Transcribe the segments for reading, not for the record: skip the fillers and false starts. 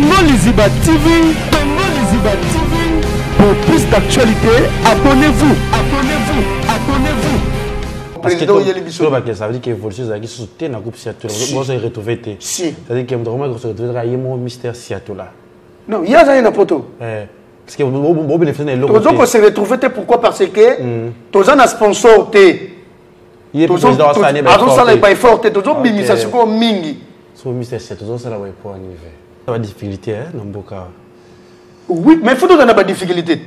Congo Liziba TV, Congo Liziba TV. Pour plus d'actualités, abonnez-vous, abonnez-vous, abonnez-vous. Président oyeli biso ça veut dire que évolution ezalaki susu te na groupe Siatula bozo retrouver te. Si. Ça veut dire que moto akomaki kose retrouver kaka ye moko Mister Siatula. Non, ye azali na poto. Eh. Parce que bo bénéficier na eloko. Tozo ko se retrouver te pourquoi parce que hmm. toza na sponsor te. Ye président azosala ba effort te, tozo bimisa sikoyo mingi. So Mister Siatula tozosala ba effort ni ve. Ba difficulté hein na mboka. Oui, mais faut tozala na ba difficulté.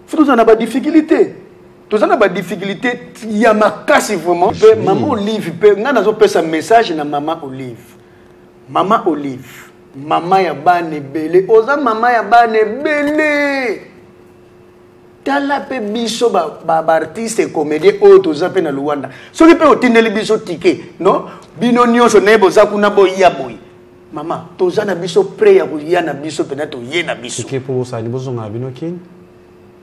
Faut tozala na ba difficulté. Toza na ba difficulté ya makasi vraiment. Pe maman Olive pe nga nazopesa message na maman Olive. Maman Olive, mama ya bana ebele, oza mama ya bana ebele. Tala pe biso ba ba, ba artiste comédien oyo toza pe na Luanda. Soki pe otindeli biso ticket, non? Bino nyonso naye boza kuna boya boye. Mama, toza na biso prêt ya koya na biso pena toye na biso. Ticket po bosala bozonga bino kin?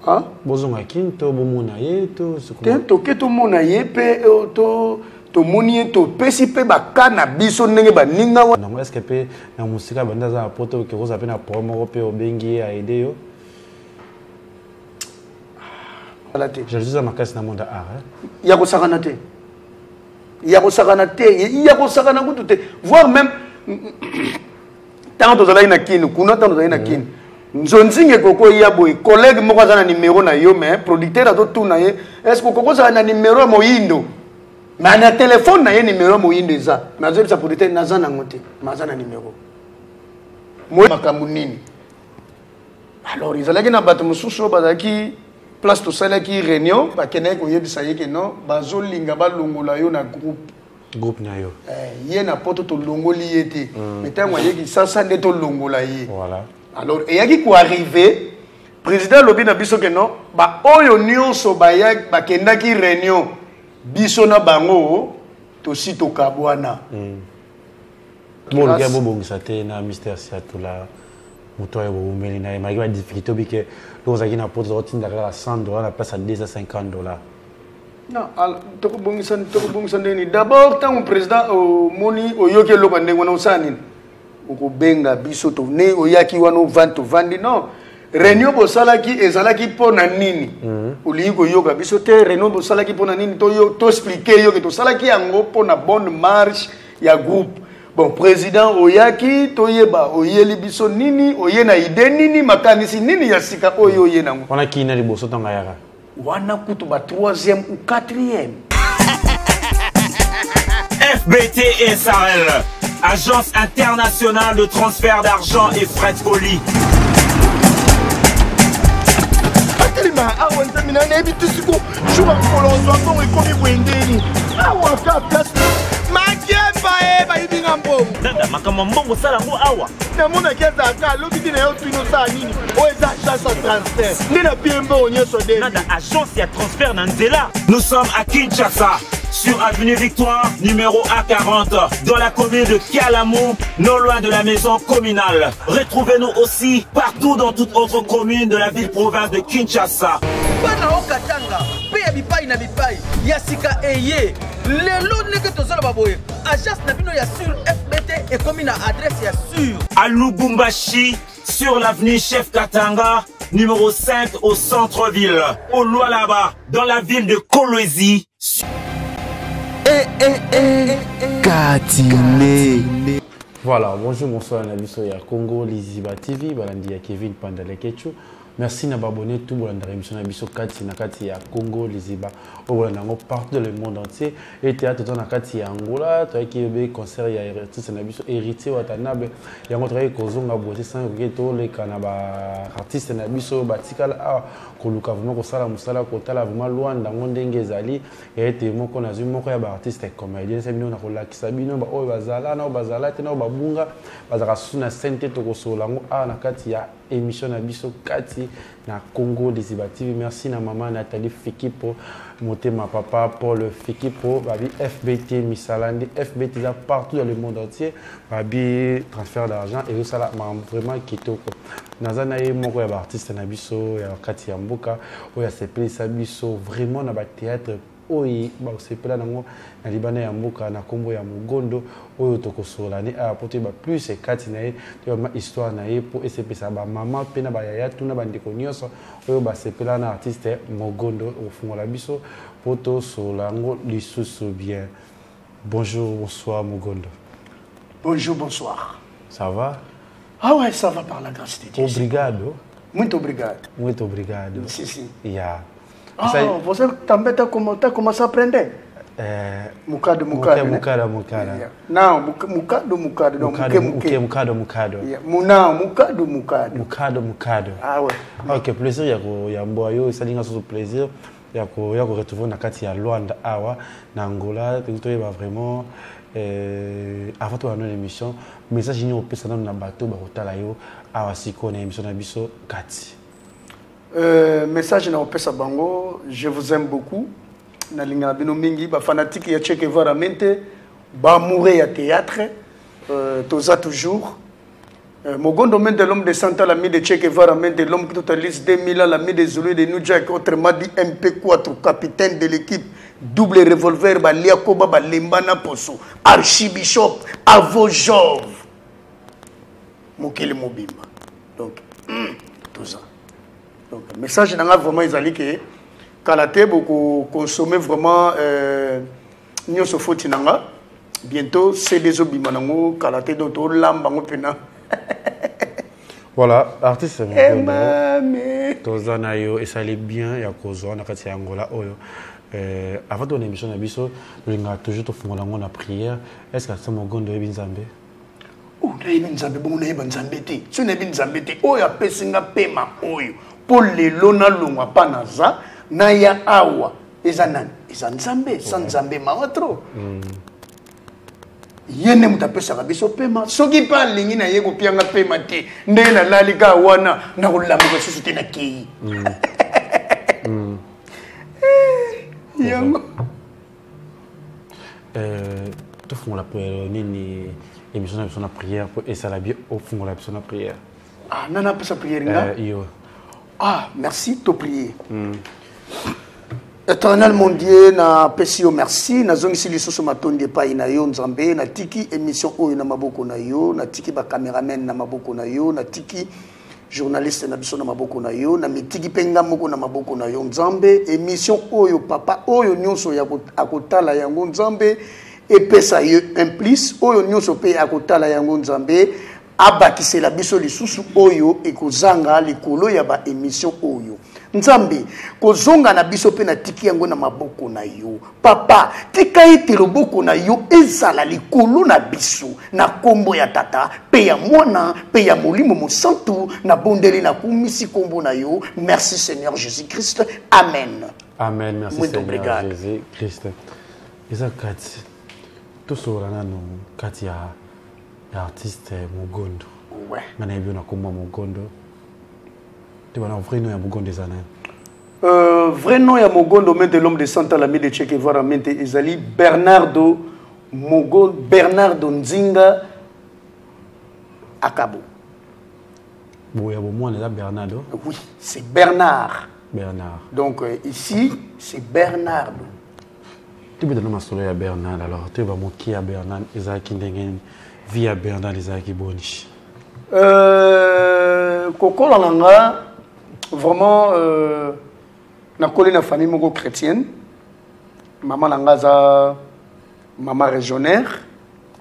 Ah? Bozonga kin to bomona ye to te toke tomona ye mpe eh, to tomoni ye topesi mpe baka na biso ndenge baninga wana yango eske mpe na mosika banda aza na poto oke kozala mpe na problème moko mpe obengi ye aide yo ala te jalousie eza makasi na monde ya art ya kosakana te ya kosakana te ya kosakana kutu te voire même ntango tozalaki na kini kuna ntango tozalaki na mm. kini nzonzinga ekoki oya boye collègue moko aza na numero na yo mais producteur azotuna ye est ce que okoki ozala na numero ya moyindo mais na telefone na ye numero ya moyindo eza mais azoyebisa producteur naza nango te mais aza na numero makambo nini alors ezalaki na bato mosusu oyo bazalaki place tosalaki réunion bakendaki koyebisa ye ke non bazolinga balongola yo na groupe groupe na yo eh, ye na poto tolongoli ye te mm. mais ntango aye kisasa nde tolongola ye voilà. alors eyaki koarrive président alobi na biso ke non baoyo nyonso bakendaki réunion biso na bango tosi tokabwana mm. boluki bobongisa te na mister siatula moto oyo bowumeli na ye malgré badifficulté obike loko ozalaki na poto ozotinda kaka 100 dollar na place ya 250 dollar Non, tokobongisa tokobongisa ndenge nini d'abord ntango président omoni oyoki eloko ya ndenge wana osala nini okobenga biso to ne oyaki wana ovandi tovandi non réunion bosalaki ezalaki mpo na nini mhm. olingi koyoka biso te réunion bosalaki mpo na nini toexplike yo ke tosalaki yango mpo na bonne marche ya groupe bon président oyaki toyeba oyeli biso nini oye na ide nini makanisi nini ya sika oyo oye nango wana kina liboso ntango ayaka wana kutu ba troisième ou quatrième FBT SARL, agence internationale de transfert d'argent et frais de colis. atelema awa nzambe na nayebi te siko jour ya mokolo ozwa mbongo ekomi boye ndeni awa ka place makemba e bayibi nga mbongo dada makambo ya mbongo osala yango awa namonaki azalaka alobi te na yo tuni osala nini oyo eza agence ya transfert nde na pie mbongo nyonso de nada agence ya transfert na nzela nous sommes à kinshasa sur avenue Victoire, numéro A40, dans la commune de Kalamu, non loin de la maison communale. Retrouvez-nous aussi partout dans toute autre commune de la ville-province de Kinshasa. bana okatanga mpe ya bipai na bipai ya sika eye lelo ndenge tozoloba boye agence na bino ya sur fbt ekomi na adresse ya sur à lubumbashi sur l'avenue chef katanga numéro 5 au centre-ville au lualaba dans la ville de kolwezi eh, eh, eh, Katine. Voilà, bonjour, bonsoir, na biso ya Congo Liziba TV, balandi ya Kevin Pandalekechu. Merci na babonné tout bolanda émission na biso kati na kati ya Congo Liziba. Obolanda yango partout dans le monde entier. Et théâtre toza na kati ya Angola, toyaki yobe concert ya artiste na biso Héritier Watanabe. Yango toyaki kozonga boye sans koke toleka na ba artiste na biso batikala awa koluka vraiment kosala mosala kotala vraiment Luanda yango ndenge ezali ete moko nazwi moko ya ba artiste comédien se bino na kolakisa bino ba oyo bazala na oyo bazala te na oyo babunga bazalaka susu na scène te tokosolola yango awa na kati ya émission na biso kati na Congo Liziba TV. Merci na maman Nathalie Fikipo, motema papa Paul Fikipo, babi FBT Misalandi, FBT eza partout dans le monde entier, babi transfert d'argent et ça la vraiment kitoko. Naza na ye moko ya ba artiste na biso ya kati ya mboka oyo asepelisa biso vraiment na ba théâtre. oyo basepela nango na libanda ya mboka na nkombo ya Mogondo oyo tokosolola ne awa mpo toyeba plus kati na ye, toyeba ma histoire na ye mpo esepesa bamama mpe na bayaya tuna bandeko nyonso oyo basepela na artiste Mogondo. Okofungola biso mpo tosolola yango lisusu bien. Bonjour, bonsoir Mogondo. Bonjour, bonsoir. Ça va? Ah ouais, ça va par la grâce de Dieu. Obrigado. Muito obrigado. Muito obrigado. Si, si. Yeah. Ah, você também está tá começando a aprender? Mukado, mukado. Mukado, mukado. Yeah. Não, mukado, mukado. Não, mukado, muke, mukado, mukado. Yeah. Não, mukado, mukado. Mukado, mukado. Ah ouais. Ok, plaisir ya ko ya mboa yo, esalinga soso plaisir ya ko ya ko retrouver na kati ya Luanda awa na Angola, toyeba vraiment avant tobanda l'émission, message nini opesa nano na bato bakotala yo awa sikoyo na émission na biso kati? Message na opesa bango, je vous aime beaucoup. Nalingaka bino mingi, bafanatique ya Che Guevara Mente, baamoureux ya théâtre, toza toujours. Mogondo Mente, l'homme de Santa, l'ami de Che Guevara Mente, l'homme qui totalise 2000 ans, l'ami des Zoulous de New Jack, autrement dit MP4, capitaine de l'équipe, double revolver, Baliakoba, Balembana Poso, archibishop, Avojov, Mokele Mobimba. Donc, tout ça. Donc, message nanga vraiment ezali ke kala te boko consommer vraiment nyonso foti nanga bientôt CD ezobima nango kala te, donc tolamba yango mpena. Voilà, artiste Mogondo, Mame. Toza na yo, esali bien ya kozwa na kati ya Angola oyo. Avant tona émission na biso, tolingaka toujours tofungola yango na prière. Est ce que artiste Mogondo oyebi Nzambe? Oh, nayebi Nzambe, bongo nayeba Nzambe te. Soki nayebi Nzambe te, oyo apesi nga pema oyo mpo lelo nalongwa mpa naza naya awa, eza nani? Eza Nzambe. Sa Nzambe mawa trop. Ye nde moto apesaka biso pema. Soki mpe alingi na ye kopianga pema te, ndenge nalali kaka wana, nakolamuka susu te, nakei. Yango. Tofungola nini émission na biso na prière mpo esala bien. Ofungola biso na prière. Ah, nana apesa prière nga? Yo. Ah, merci, to prier. Éternel mon Dieu, napesi yo merci, nazongisi lisusu matondi epai na yo Nzambe, natiki émission oyo na maboko na yo, natiki ba cameraman na maboko na yo, natiki journaliste na biso na maboko na yo, na mitiki mpe nga moko na maboko na yo Nzambe. Émission oyo papa, oyo nyonso ya akotala yango Nzambe, epesa ye un plus, oyo nyonso mpe akotala yango Nzambe, abakisela biso lisusu oyo ekozanga likolo ya ba émission oyo. Nzambe, kozonga na biso mpe natiki yango na maboko na yo. Papa, tika ete loboko na yo ezala likolo na biso, na kombo ya Tata, pe ya Mwana, pe ya Molimo Mosantu, na bondeli na kumisi kombo na yo. Merci Seigneur Jésus-Christ. Amen. Amen. Merci Muito Seigneur obrigado. Jésus-Christ. Eza kati. Tosolola nano kati ya artiste Mogondo. Ouais. Nga nayebi yo na kombo ya Mogondo. Te bana vrai nom ya Mogondo eza nani? Vrai nom ya Mogondo Mente, l'homme de Santa, l'ami de Che Guevara Mente, ezali Bernardo Mogondo, Bernardo Nzinga Akabo. Boya bomwana eza Bernardo? Oui, c'est Bernard. Bernard. Donc ici, c'est Bernardo. Tobeta na masolo ya Bernard alors, toyeba moke ya Bernard ezalaki ndenge nini? Vie ya Bernard ezalaki boni? Kokola na nga vraiment, nakoli na famille moko chrétienne. Mama na nga aza mama régionnaire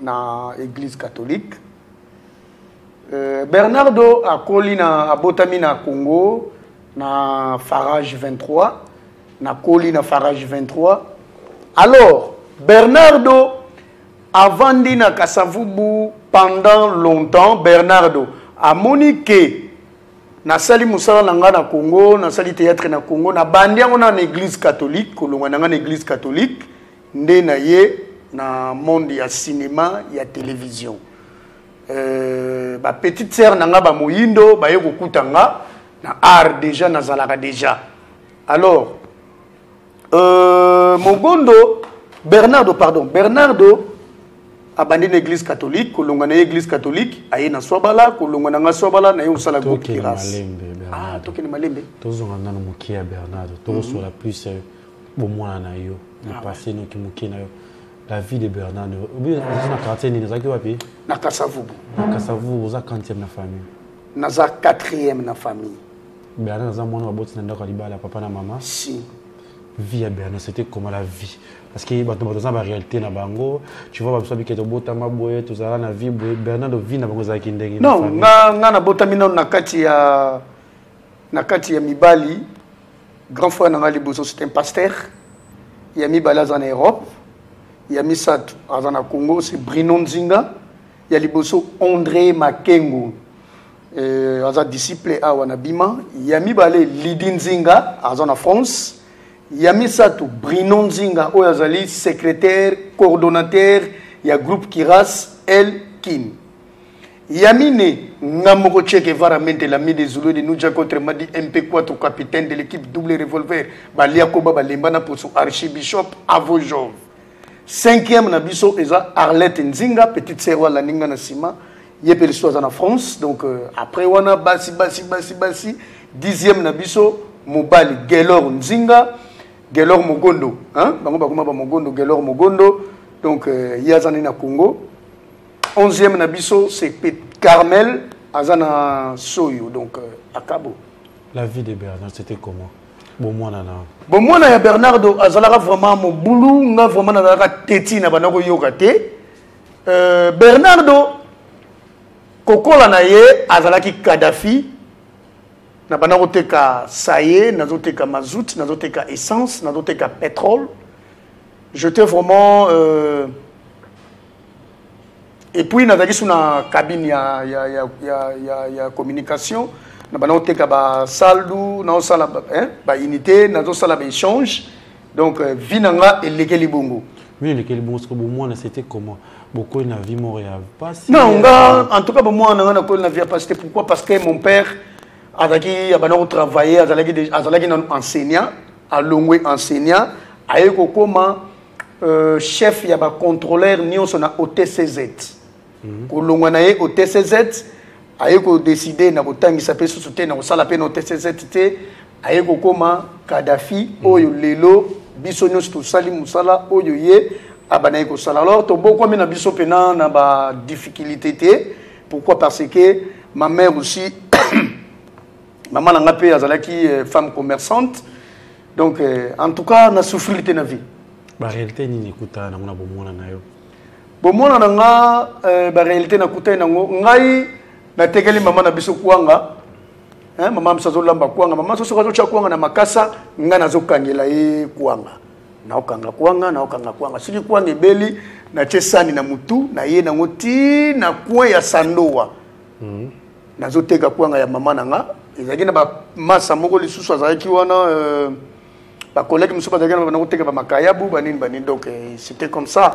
na église catholique. Bernardo akoli na, abotami na Congo na Farage 23, nakoli na Farage 23. Alors Bernardo avandi na Kasavubu pendant longtemps. Bernardo amoni ke nasali mosala na nga na Congo, nasali théâtre na Congo, na bandi yango na église catholique, kolongwa na nga na église catholique nde na ye na monde ya cinéma ya télévision. Ba petite sœur na nga ba moyindo ba ye kokuta nga na art déjà, nazalaka déjà. Alors Mogondo Bernardo, pardon, Bernardo abandi na église catholique, kolongwa na église catholique aye na Swabala, kolongwa na nga Swabala na ye osala groupe Tokende Kiras. malembe, Bernardo. Ah, tokende malembe. Tozonga nano moke ya Bernardo, tokosola plus bomwana na yo. Le passé noki moke na yo. La vie de Bernard. Obi oza na quartier nini ozalaki wapi? Na Kasavubu. Na Kasavubu oza quantième na famille? Naza quatrième na famille. Bernard aza mwana baboti na ndako ya libala papa na mama? Si. Vie ya Bernard c'était comment la vie? Parce que bato bato na ba réalité na bango, tu vois babiso bike tobotama boye, tozala na vie boye. Bernard vie na bango ezalaki ndenge? Non, nga nga nabotami nano na kati ya mibali. Grand frère na nga liboso c'est un pasteur. Ya mibale aza na Europe, ya misato aza na Congo, c'est Bruno Nzinga. Ya liboso André Makengo, aza disciple awa na Bima. Ya mibale Lydie Nzinga aza na France. Ya misato Bruno Nzinga oyo azali secrétaire coordonnateur ya groupe Kiras El Kin. Ya mine nga moko Che Guevara Mente l'ami des Zoulous de Nujak, autrement dit MP4 capitaine de l'équipe double revolver balia koba balemba na poso archibishop Avojov. Cinquième na biso eza Arlette Nzinga, petite sœur wala ninga na sima, ye pe liso aza na France. Donc après wana basi basi basi basi 10e na biso mobali Gelor Nzinga, Gelor Mogondo, hein, bango bakoma ba Mogondo, Gelor Mogondo. Donc ye aza na Congo. 11e na biso c'est Carmel aza na Soyo, donc Akabo. La vie de Bernard c'était comment? Bon mwana na. Bon mwana ya Bernardo azalaka vraiment mobulu, nga vraiment nazalaka teti na bana koyoka te. Bernardo kokola na ye azalaki Kadhafi. Na bana koteka saye, nazoteka mazout, nazoteka essence, nazoteka pétrole. J'étais vraiment et puis nazalaki sous na cabine ya communication, na bana koteka ba saldu, naosala ba, hein, ba unité, nazosala ba échange. Donc vie na nga elekeli bongo. Vie elekeli bongo, parce que bon mwana c'était comment? Beaucoup na vie mort ya pasi. Non, nga en tout cas bon mwana nga na ko na vie pasi. Pourquoi? Parce que mon père azalaki abana ko travailler, azalaki azalaki na enseignant, alongwe enseignant, aye kokoma chef ya ba contrôleur nyonso na OTCZ. Kolongwa na ye OTCZ, aye ko décider na kotangisa pe susu te, na kosala pe na OTCZ te, aye kokoma Kadhafi oyo lelo biso nyonso tosali mosala oyo ye abana ye kosala. Alors tobokwami na biso pena na ba difficulté te. Pourquoi? Parce que ma mère aussi, maman na nga pe azalaki femme commerçante. Donc en tout cas na souffrir te na vie. Ba réalité nini ekuta na ngona bomona na yo? Bomona na nga ba réalité na kuta na ngo ngai natekeli mama na biso kwanga. Hein, mama biso azolamba kwanga, mama soso azotia kwanga na makasa, nga nazokangela ye kwanga. Naokanga kwanga, naokanga kwanga. Soki kwanga ebeli, natie sani na mutu, na ye nango ti na coin ya sandowa. Nazoteka kwanga ya mama na nga. Ezalaki na ba masa moko lisusu azalaki wana ba collègue mosusu bazalaki na bana koteka ba makayabu, ba nini, ba nini. Donc c'était comme ça.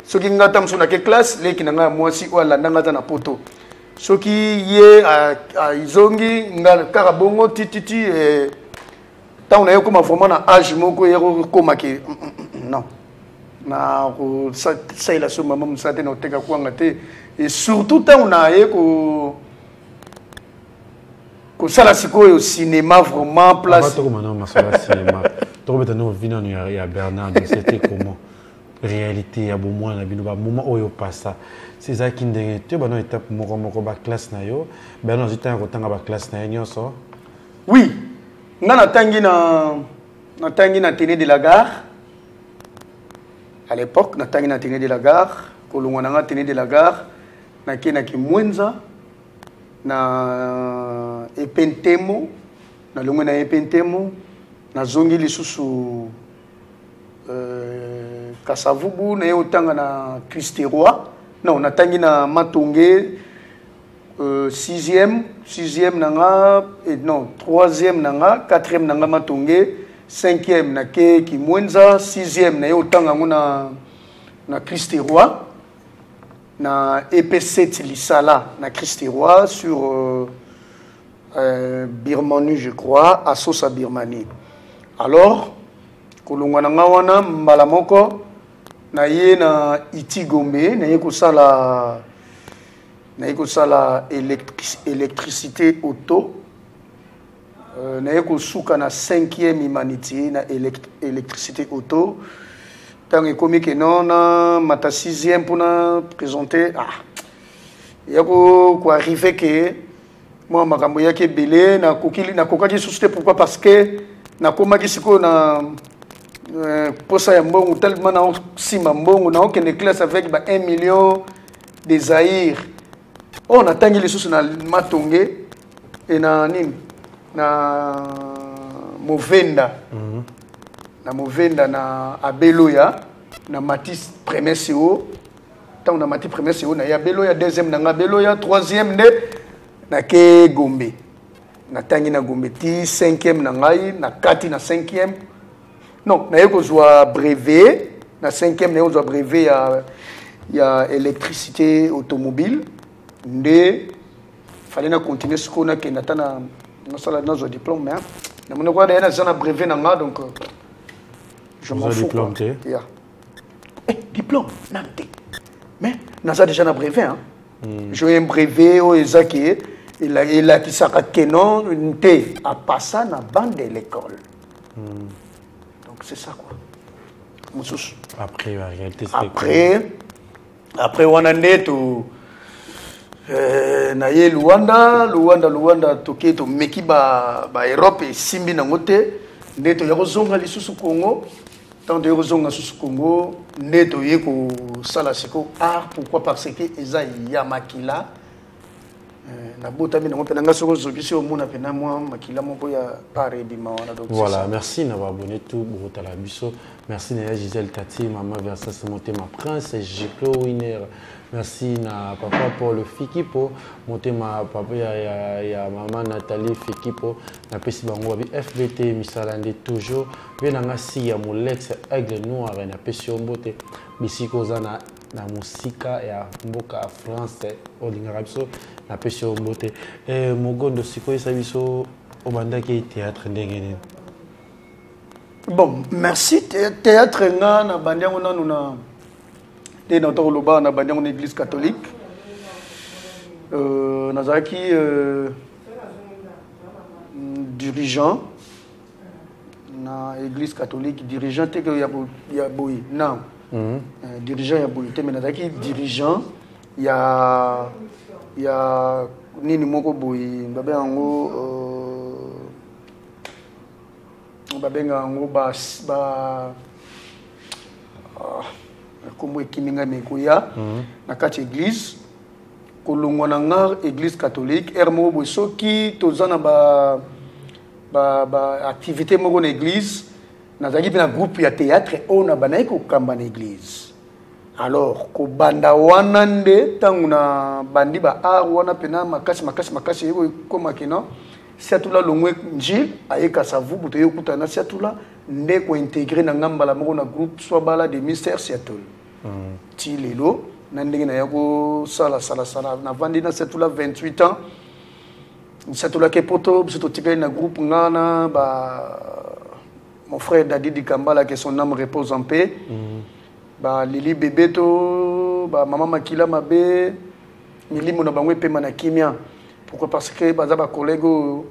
Soki nga ta mosusu nake classe, leki na nga ya mwasi oyo alanda nga aza na poto. Soki ye a izongi nga kaka bongo ti, ti, ti, ntango na ye okoma vraiment na âge moko ye okoma ke, non. Na kosalela so mama mosala te, na koteka kwanga te. Et surtout ntango na ye kosala sikoyo cinéma vraiment place. Avant tokoma na masolo ya cinéma, tokobeta na vie nanu ya Bernard, c'était comment? Réalité ya bomwana na bino, ba moment oyo passa. C'est ça qui ndenge te bano étape moko moko ba classe na yo. Bernard azwi ntango ya kotanga ba classe na ye nyonso. Oui, nga natangi na, natangi na Athénée de la Gare. À l'époque, natangi na Athénée de la Gare, kolongwa na nga Athénée de la Gare, nake na Kimwenza, na Epentemo, nalongwe na Epentemo, nazongi lisusu Kasavubu, na ye otanga na Christ Roi. Non, natangi na Matonge, sixième na nga, et non, troisième na nga, quatrième na nga Matonge, cinquième na ke Kimwenza, sixième na ye otanga ngo na Christ Roi, na EP7 Lisala na Christ Roi sur Birmanie, je crois, Assosa Birmanie. Alors, kolongwa na nga wana mbala moko na ye na Itigombe, na ye kosala, na ye kosala électricité auto. Na ye kosuka na 5e humanité na électricité auto. Ntango ekomi ke non, na mata sixième mpona présenter, ah, ya koarrive ke mwa makambo eyaki ebele, nakokaki lisusu te. Pourquoi? Parce que nakomaki sikoyo na posa ya mbongo, tellement naosimba mbongo, naokende classe avec ba 1 million de zaire. Oyo natangi lisusu na Matonge e na nini, na Movenda. Na Movenda, na Abeloya, na Matis premier CO. Ntango na mati premier CO, na ye Abeloya, deuxième na nga Abeloya, troisième nde nake Gombe. Natangi na Gombe ti cinquième na ngai, nakati na cinquième. Non, naye kozwa brevet na cinquième, naye kozwa brevet ya électricité automobile. Nde fallait na continuer sikoyo, nakende ata na nasala, nazwa diplôme, mais namoni kwa daye naza na brevet na nga, donc je m'en fous, diplôme quoi. Te? Yeah. Eh, diplôme nanu te, mais naza déjà na brevet, hein. J'ai un brevet oyo eza ke elakisaka ke non te apasa na bande de l'école. Donc c'est ça quoi, mosusu. Après la réalité, c'était? Après wana nde to na ye Luanda, Luanda, Luanda, toke tomeki ba Europe, esimbi nango te. Nde toya kozonga lisusu Congo. Ntango toye kozonga lisusu Congo, nde toye kosala siko art. Pourquoi? Parce que eza ya makila. Nabotami nango mpe na nga. Soki ozokisi, omona mpena mwa makila moko ya art ebima wana. Donc c'est Voilà, ça. Merci na abonné tout botala biso. Merci na Gisèle Tati, Maman Versas Motema Prince, Giclo Winner. Merci na papa Paul Fikipo, Motema papa ya maman Nathalie Fikipo, na pesi bango bi FBT misala nde toujours. Be na nga si ya Molex Aigle Noir na pesi yo mbote. Bisiko za na musika ya mboka ya France olingaka biso, na pesi yo mbote. Mogondo, sikoyesa biso obandaki théâtre ndenge nini? Bon, merci. Théâtre nga na bandi yango nanu na nde na koloba, na bandi yango na église catholique. Nazalaki dirigeant na église catholique, dirigeant te ke ya boye, non. Dirigeant ya boye te, mais nazalaki dirigeant ya nini moko boye, babenga yango ba ah, kombo ekimi ngai, me ekoya. Na kati ya église, kolongwa na nga église catholique, ere moko boye soki toza na ba activité moko na église, nazalaki mpe na groupe ya théâtre oyo na bandaki kokamba na église. Alors kobanda wana nde ntango na bandi ba art wana mpena makasi makasi makasi, eye ekomaki no Siatula longwe Njil, ayeka Savubu, toye okutana na Siatula, nde kointegre na nga mbala moko na groupe Swabala de Mister Siatula. Ti lelo na ndenge naya kosala salasala, navandi na Siatula 28 ans. Siatulaki poto, biso totikali na groupe, nga na ba mon frère Dadi Dikambala, que son âme repose en paix, ba Lili Bebeto, ba mama Makila Mabe, milimo na bango epema na kimia. Pourquoi? Parce que baza bacollègue oyo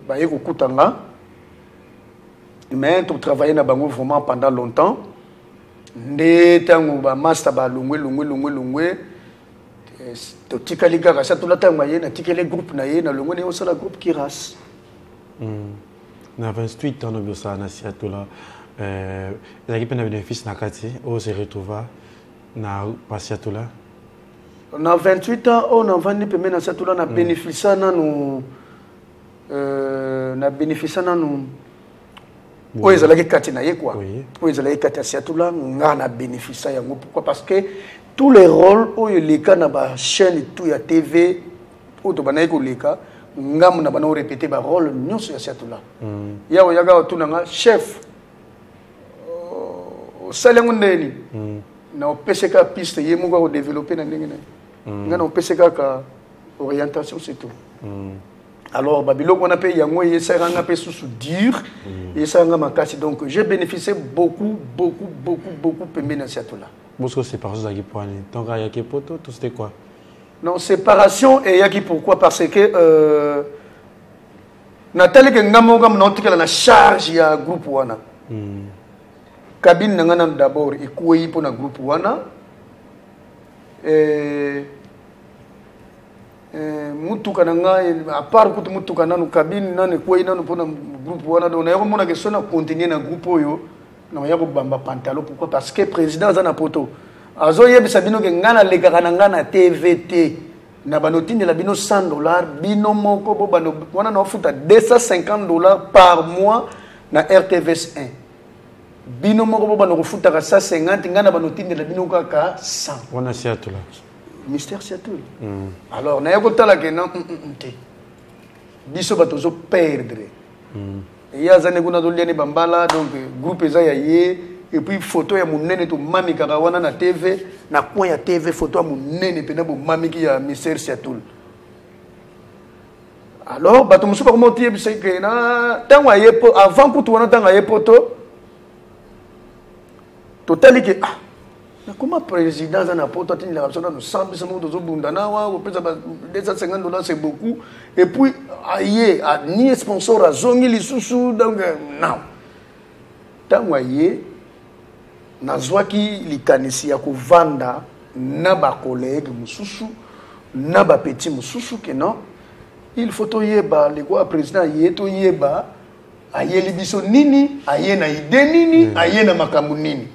baye kokuta nga, mais totravaille na bango vraiment pendant longtemps. Nde ntango bamaster balongwe, longwe, longwe, longwe, totikali kaka Siatula. Ntango aye, natikeli groupe na ye, nalongwe, na ye osala groupe Kiras. Na 28 ans obi osala na Siatula, ezalaki mpe na bénéfice na kati oyo se retrouva na Pasiatula? Na 28 ans oyo navandi pembeni na Siatula, na bénéficia nanu na bénéficia nanu oyo ezalaki kati na ye quoi. Oyo ezalaki kati ya Siatula, nga na bénéficia yango. Pourquoi? Parce que tous les rôles oyo eleka na bachaîne tout ya TV oyo tobandaki koleka, ngambo na banda korépéte barôle nyonso ya Siatula. Ya oyaka otuna nga: "Chef, osali yango ndeni?" Na opese kaka piste, ye moko akodéveloppe na ndenge na ye. Nga na opese kaka orientation, c'est tout. Alors babiloko wana mpe yango eyesalaka nga mpe susu dur, eyesalaka nga makasi. Donc j'ai bénéficié beaucoup, beaucoup, beaucoup, beaucoup pembeni ya Siatula. Bosco, séparation ezalaki po ani? Ntango ayaki poto to c'était quoi? Non, séparation eyaki pourquoi? Parce que natali ke nga moko kama naotikala na charge ya groupe wana. Cabine na nga nanu d'abord ekueyi mpo na groupe wana. Eh, eh, mutuka na nga à part kutu mutuka nanu, cabine nanu ekueyi nanu mpo na groupe wana. Donc naye komona ke so na continuer na groupe oyo, nakoya kobamba pantalon. Pourquoi? Parce que président aza na poto, azoyebisa bino ke ngai nalekaka na ngai na TV te, na bando otindela bino 100 $, bino moko bo bando wana naofuta 250 $ par mois na RTVS 1, bino moko bo bando kofutaka 150, ngai na bando otindela bino kaka 100. Wana Siatula. Mystère Siatula. Alors naye kotala ke non, te, biso bato ozoperdre. Ye aza nde kuna azolia ne bambala. Donc groupe eza ya ye. Et puis photo ya monene tomamikaka wana na TV, na coin ya TV, photo ya monene mpena bomamiki ya Mystère Siatula. Alors bato mosusu bakoma otiyebisa ke na ntango aye po, avant kutu wana, ntango aye poto, totali ke ah, nakoma président aza na poto, atindelaka biso nano 100, biso moko tozobunda nawa kopesa ba 250 $, c'est beaucoup. Et puis aye ni sponsor, azongi lisusu. Donc non, ntango aye, nazwaki likanisi ya kovanda na bacollègue mosusu, na bapeti mosusu, ke non, il faut toyeba lekwa président aye, toyeba ayeli biso nini, aye na idée nini, aye na makambo nini.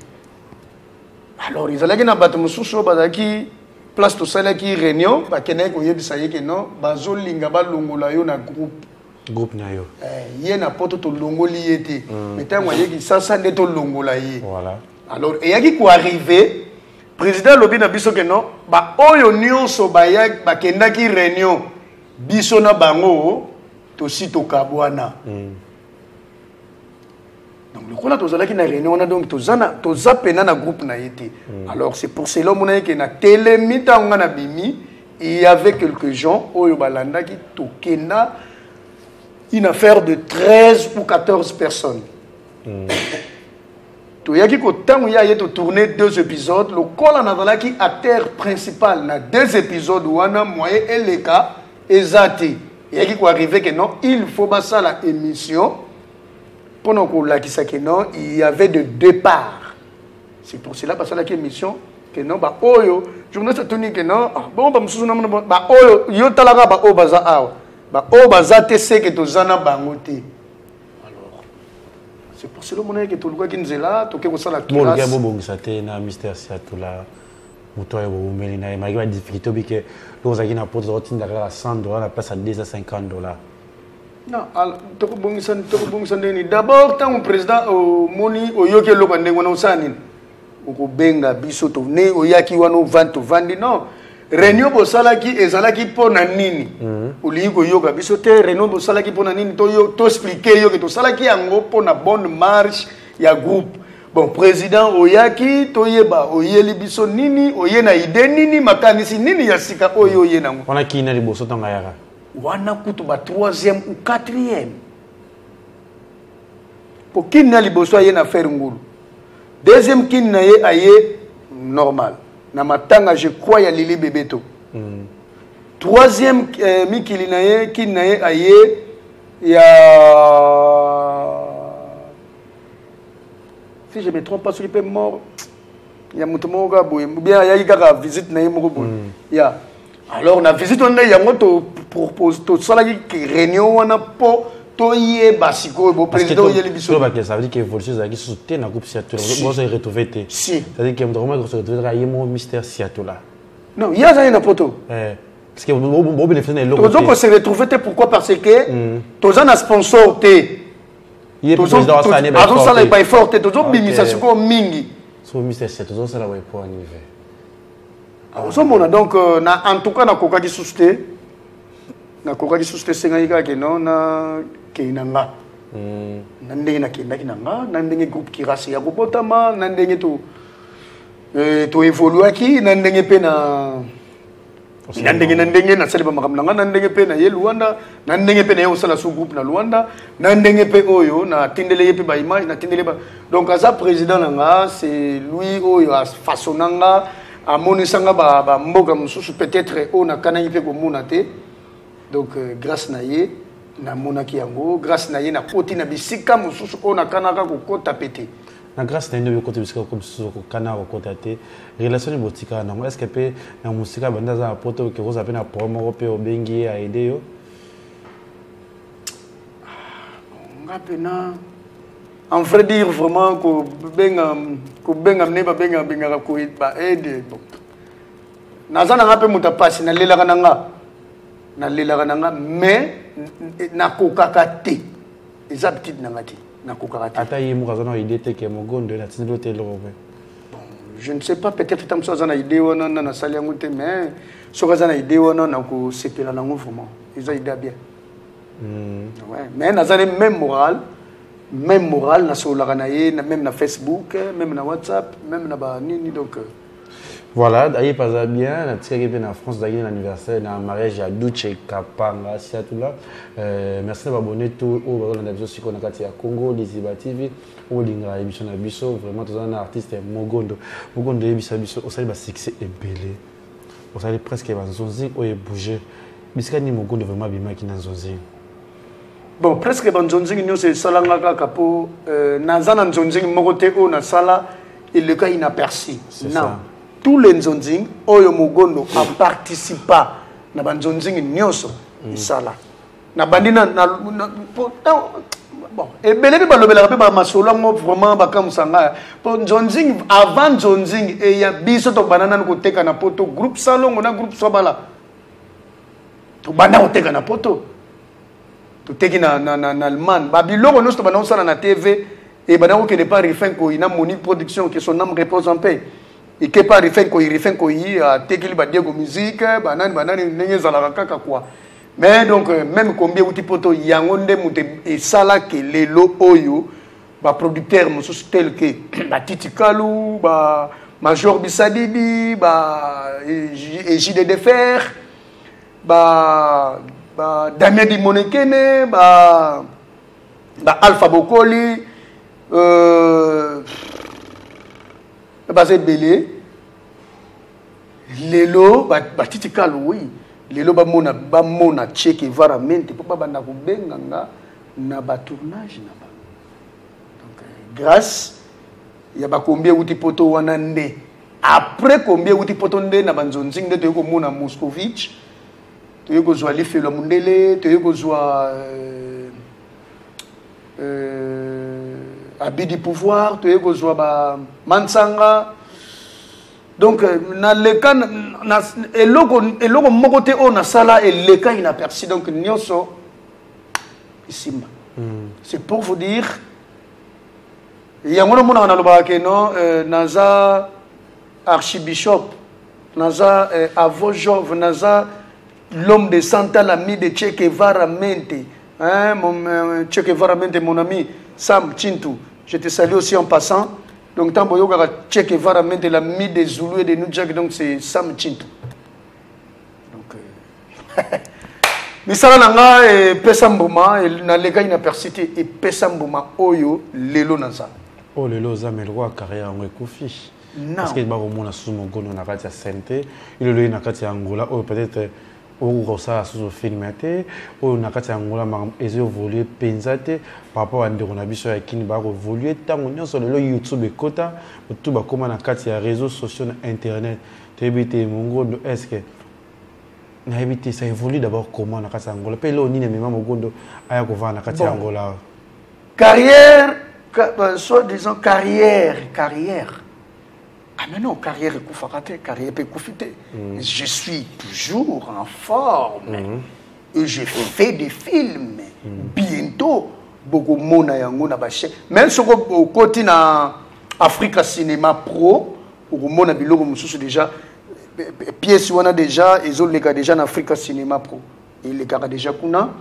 Alors ezalaki na bato mosusu oyo bazalaki place tosalaki réunion, bakendaki koyebisa ye ke non, bazolinga balongola yo na groupe. Groupe na yo. Eh, ye na poto tolongoli ye te, mais ntango ayeki sasa nde tolongola ye. Voilà. Alors eyaki koarrive, président alobi na biso ke non, baoyo nyonso bakendaki réunion, biso na bango tosi tokabwana. Donc lokola tozalaki na réunion wana, donc toza pena na groupe na ye te. Alors c'est pour cela omona ye ke na telemi, ntango nga na bimi, il y avait quelques gens oyo balandaki, tokenda une affaire de 13 ou 14 personnes. Toyaki kotango ye aye, totourne deux épisodes. Lokola nazalaki acteur principal na deux épisodes wana, moyen eleka eza te. Eyaki koarrive ke non, il faut basala émission mpona kolakisa ke non, il y avait de départ. C'est pour cela basalaki émission ke non, baoyo journaliste atuni ke non, ah, bon, bamosusu namona baoyo yo talaka, baoyo baza awa, baoyo baza te, seke toza na bango te. Alors c'est pour cela omonaki ke tolukaki nzela, toke kosala moluki ya bobongisa te na Mystère Siatula, moto oyo bobomeli na ye malgré badifficulté, obi ke loko ozalaki na poto, otinda kaka 100 $ na place ya 250 $. Non, tokobongisa ndenge nini? D'abord ntango président omoni, oyoki eloko ya ndenge wana, osala nini? Okobenga biso to ne oyaki wana, ovandi, tovandi. Non, réunion bosalaki ezalaki mpo na nini? Olingi koyoka biso te? Réunion bosalaki mpo na nini? Toexplike yo ke tosalaki yango mpo na bonne marche ya groupe. Bon, président oyaki, toyeba oyeli biso nini, oye na idée nini, makanisi nini ya sika oyo oye nango. Wana kina liboso ntango ayaka. Wana kutu ba troisième ou quatrième, po kini na liboso aye na faire ngulu, deuxième kini na ye aye normal na matanga, je crois, ya Lili Bebeto. Troisième mikili na ye, kini na ye aye ya, si je me trompe pas, soki mpe mort ya moto moko kaka boye, bien ayaki kaka visite na ye moko boye. Ya alors na visite wana nde yango topropose, tosalaki réunion wana mpo toyeba sikoyo bo président oyeli biso. Ça veut dire que évolution ezalaki susu te na groupe Siatula, bozo retrouver te. Si. C'est à dire que moto akomaki se retrouver kaka ye moko Mystère Siatula. Non, ye azali na poto. Parce que bobénéficie na eloko. Tozo kose retrouver te. Pourquoi? Parce que toza na sponsor te. Ye président azosala ba effort te, tozobimisa sikoyo mingi. So Mystère Siatula tozosala ba effort anive. Ozomona, donc na en tout cas nakokaki susu te, nakokaki susu te. Esengaki kaka ke non, nakei na nga na ndenge nakendaki na nga, na ndenge groupe Kirasi ya kobotama, na ndenge to toévoluaki, na ndenge mpe na ndenge nasali bamakambo na nga, na ndenge mpe na ye Luanda, na ndenge mpe na ye kosala sous groupe na Luanda, na ndenge mpe oyo natindeli ye mpe baimage, natindeli ba. Donc aza président na nga, c'est lui oyo afaçonna nga, amonisa nga bamboka mosusu peut-être oyo nakanaki mpe komona te. Donc grâce na ye namonaki yango, grâce na ye nakoti na bisika mosusu oyo nakanaka kokota pe te. Na grâce na ye nde okota bisika ko mosusu okokana kokota te. Relation nini botikala nango? Est ce que mpe na mosika banda aza na poto okoki kozala mpe na problème moko mpe obengi ye aide yo? Nga mpena, en vrai dire, vraiment, kobenga kobenga nde babenga bengaka ba aide, bon, naza na nga mpe moto apasi, nalelaka na nga, nalelaka na nga, mais nakokaka te, eza habitude na nga te, nakokaka te. Ata ye moko aza na idée te ke Mogondo natindi lo te eloko mpe? Bon, je ne sais pas, peut-être ntango mosusu aza na idée wana, na nasali yango te, mais soki aza na idée wana, nakosepela nango vraiment, eza idée ya bien. Ouais. Mais naza ne même moral, même moral, nasololaka na ye même na Facebook, même na WhatsApp, même na banini, donc Voilà, aye paza bien, natikaki mpe na France, azalaki na anniversaire na mariage ya Duce Kapanga Siatula. Merci na babone tout oyo bazolanda biso sikoyo na kati ya Congo Liziba TV, oyo olingaka émission na biso. Vraiment, toza na artiste Mogondo. Mogondo, oyebisa biso, osali basuccès ebele, osali presque banzonzi oyo ebouge. Bisika nini Mogondo vraiment abimaki na nzonzi? Bon, presque banzonzingi nyonso esalanga kaka mpo naza na nzonzingi moko te oyo nasala eleka inaperçu. C'est Non ça. Tous les nzonzingi oyo Mogondo aparticipa na banzonzingi nyonso esala, nabandi na, bon, ebele mpe balobelaka mpe bamasolo yango, vraiment bakamwisa ngai, mpo nzonzingi avant nzonzingi eya, biso tobanda nanu koteka na poto, groupe Salongo na groupe Swabala, tobanda koteka na poto, toteki na Allemagne, babiloko nyonso tobanda kosala na TV ebanda kokende pa Rifin Koi na Monique Production, que son âme repose en paix. Eke pa Rifin Koi, Rifin Koi atekeli badiego musique, banani banani, ndenge ezalaka kaka quoi. Mais donc même combien euti poto, yango nde moto esalaki lelo oyo baproducteur mosusu tel que batiti Kalu, ba Major Bisadidi, ba Égide de Fer, ba Damien Dimonekene, ba Alpha Bokoli, baza ebele lelo, batiti Kalu, oui, lelo bamona Che Guevara mente mpo babanda kobenga nga na batournage na bango. Donc grâce ya bakombi euti poto wana nde, après kombi euti poto nde na banzonzingi nde toyei komona Moscovitch, toyei kozwa Lifelo ya mondele, toyei kozwa Abus du pouvoir, toyei kozwa bamansanga. Donc naleka na eloko moko te oyo nasala eleka inaperçu, donc nyonso esimba. C'est pour vous dire, yango namonaka, nalobaka ke non, naza archibishop, naza avojov, naza l'homme de Santa, l'ami de Che Guevara Mente, hein, mon, Che Guevara Mente, mon ami Sam Chintu, je te salue aussi en passant. Donc tant boyokaka Che Guevara Mente, l'ami des Zoulous et des New Jack, donc c'est Sam Chintu. Donc misala na nga epesa mbuma, nalekaki inaperçu te, epesa mbuma oyo lelo naza. Oyo lelo oza, mais lokola carrière yango ekufi. Non. Parce que bakomona susu Mogondo na kati ya scène te. Ilelo ye na kati ya Angola oyo, peut-être okoka kosala susu film te. Oyo na kati ya Angola, makambo ezoévolue mpenza te par rapport ya ndeko na biso ya Kini, bakoévolue ntango nyonso. Lelo YouTube ekota, otu bakóma na kati ya réseaux sociaux, na internet. Toyebi te Mongondo, est ce que nayebi te, ça évolue d'abord comment na kati ya Angola, mpe eloko nini emema Mogondo aya kovanda na kati ya Bon. Angola? Carrière, soit disant carrière, carrière, ah mais non, carrière ekufaka te, carrière mpe ekufi te. Je suis toujours en forme et je fais des films. Bientôt bokomona yango na bachaîne. Même soki okoti na Africa Cinéma Pro, okomona biloko mosusu déjà, pièce wana déjà ezoleka déjà na Africa Cinéma Pro, elekaka déjà kuna.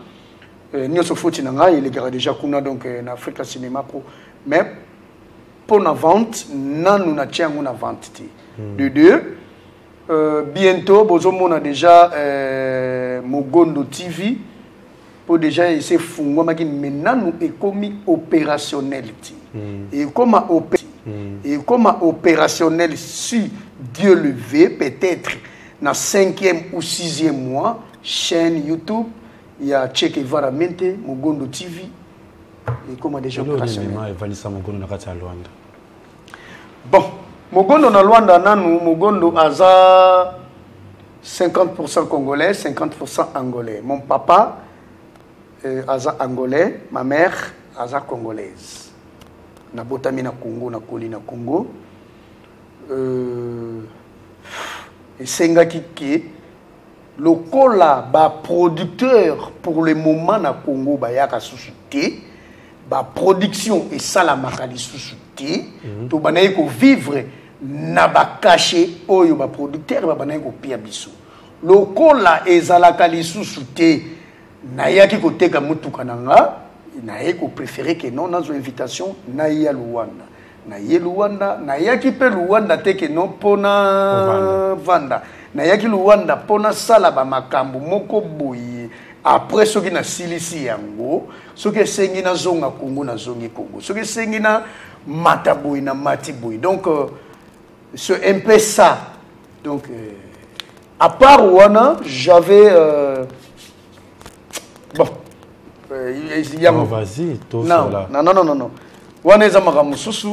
Nyonso foti na ngai elekaka déjà kuna, donc na Africa Cinéma Pro. Mais mpo na vente, nanu natia yango na vente te. De deux, bientôt bozomona déjà Mogondo TV, mpo déjà ese efungwamaki, mais nanu ekomi opérationnel te. Ekoma opérationnel, si Dieu le veut, peut-être na cinquième ou sixième mois, chaîne YouTube ya Che Guevara Mente Mogondo TV ekoma déjà Eloko opérationnel. nini evandisa Mogondo na kati ya Lwanda? Bon, Mogondo na Luanda nanu, Mogondo aza 50% congolais, 50% angolais. Mon papa aza angolais, ma mère aza congolaise. Nabotami na Congo, nakoli na Congo. Esengaki ke lokola ba producteur pour le moment na Congo bayaka susu te, ba production esalamaka lisusu te, tobandaki kovivre na ba cachet oyo ba producteur babandaki kopia biso. Lokola ezalaka lisusu te, nayaki koteka motuka na nga, naye kopréféré ke non, nazwa invitation naya Luanda. Naye Luanda, nayaki mpe Luanda te ke non mpona vanda. Nayaki Luanda mpona sala ba makambo moko boye. Après soki nasilisi yango, soki esengi nazonga Congo, nazongi Congo. Soki esengi na mata boye, na mati boye. Donc c'est un peu ça. Donc à part wana, j'avais bon, yango. Non, vas-y, to Non, sola. non, non, non, non, non. Wana eza makambo mosusu,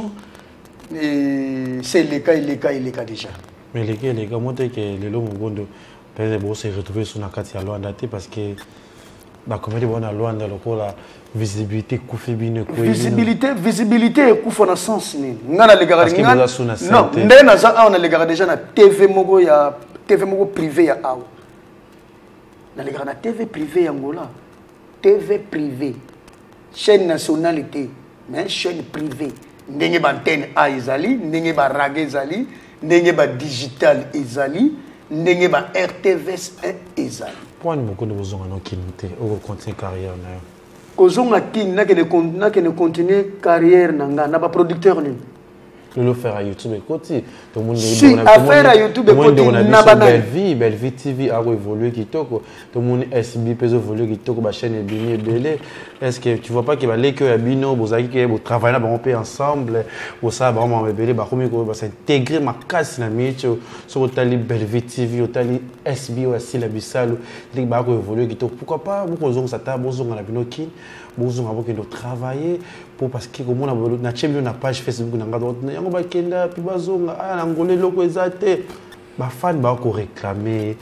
et c'est eleka, eleka, eleka déjà. Mais eleka, eleka, moi te ke lelo Mogondo peut-être bo se retrouver sur na kati ya Luanda te, parce que ba comédie bona Luanda lokola visibilité kufi bino ekoyi bino. Visibilité, visibilité ekufa na sens nini? Nga na lekaka Parce que nga boza sous na Non, santé. nde naza awa na lekaka déjà na TV moko ya TV moko privé ya awa. Na lekaka na TV privé ya Angola. TV privé. Chaîne nationale te, mais chaîne privée. Ndenge ba antenne A ezali, ndenge ba raga ezali, ndenge ba digital ezali, ndenge ba RTVS 1 ezali. Point moko nde bozonga na Kin te, oko continuer carrière na yo. Kozonga Kin, nakende continuer carrière na nga, na ba producteur nini? Lelo faire à YouTube ekoti, tomoni Si, ndeko na affaire à YouTube tomoni ekoti, ndeko na na biso banani. Bellevue, Bellevue TV a évolué kitoko, tomoni SB pe évolué kitoko, ba chaîne ebimi ebele. Est-ce que tu vois pas que ba leki oyo ya bino, bozalaki ke bo travailler na bango pe ensemble, bosala bango makambo ebele, bakomi ko ba s'intégrer makasi na micho. Soki otali Bellevue TV, otali SB oyo ya Sila Bisalu, ndenge ba ko évoluer kitoko. Pourquoi pas bokozongisa ata bozonga na bino Kin, bozonga bokende travailler pour, parce que komona bolo, na tie bino na page Facebook na nga, donc, yango bakenda, puis bazonga, ah, na Angola eloko eza te. Ba fan ba ko réclamer,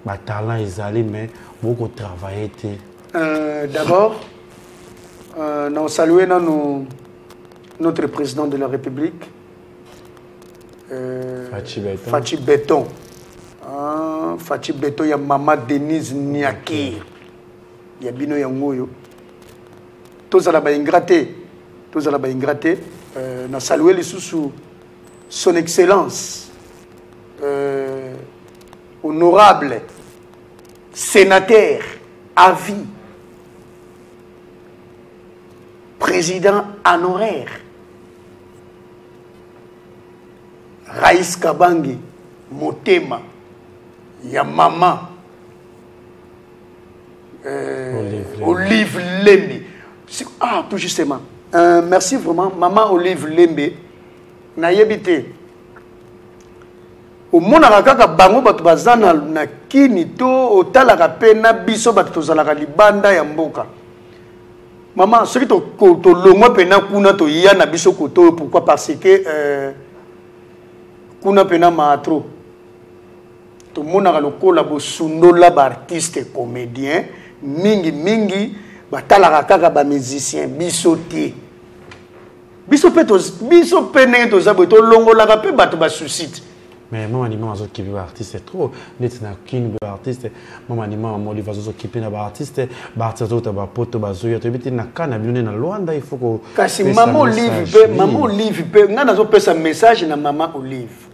ba talent ezali, mais boko travailler te. D'abord, na saluer nanu notre président de la République, Fatshi Béton. Fatshi Béton. Ah, Fatshi Béton ya mama Denise Niakir. Ya bino yango oyo. Tozala ba ingraté, tozala ba ingraté. Na saluer lisusu son excellence honorable sénateur à vie, président honoraire Raïs Kabange Motema ya mama Olive Olive Lembe. Si, ah, tout justement. Merci vraiment, maman Olive Lembe. Nayebi te. Omonaka kaka bango bato baza na kini to otalaka pe na biso bato tozalaka libanda ya mboka. Maman, soki tolongwa pe na kuna toya na biso koto oyo, pourquoi? Parce que kuna pe na maatro. Tomonaka lokola bosundola ba artiste comédien mingi mingi batalaka kaka ba musicien biso te. Biso pe toz-, biso pe ndenge toza boye, tolongolaka pe bato ba suscite. Mais mama ni mama azokipe ba artiste trop, neti na kin ba artiste, mama ni mama Olive azokipe na ba artiste, ba artiste azota ba poto bazoya, toyebi te na ka na bino nde na Luanda, il faut ko Kasi pesa mama Olive message. pe, Oui. mama Olive pe, nga nazopesa message na mama Olive.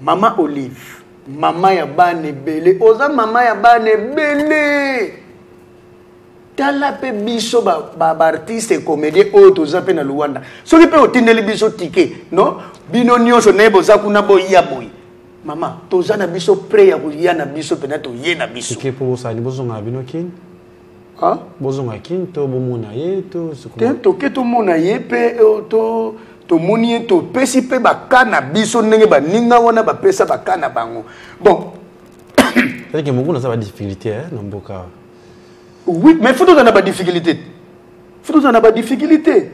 Mama Olive, mama ya bana ebele, oza mama ya bana ebele. Tala pe biso ba artiste et comédien oyo toza pe na Luanda. Soki pe otindeli biso ticket, non? Bino nyonso na boza kuna boya boye. Mama, toza na biso prêt ya koya na biso pe na toye na biso. Ticket po bosali bozonga na bino kin? Hein? Bozonga kin to bomona ye to sukuma? Te, toke tomona ye pe, to tomoni ye, topesi pe baka na biso ndenge baninga wana bapesa baka na bango. Bon. C'est que mokuna za ba difficulté, hein, na mboka. Oui, mais faut tozala na ba difficulté. Faut tozala na ba difficulté.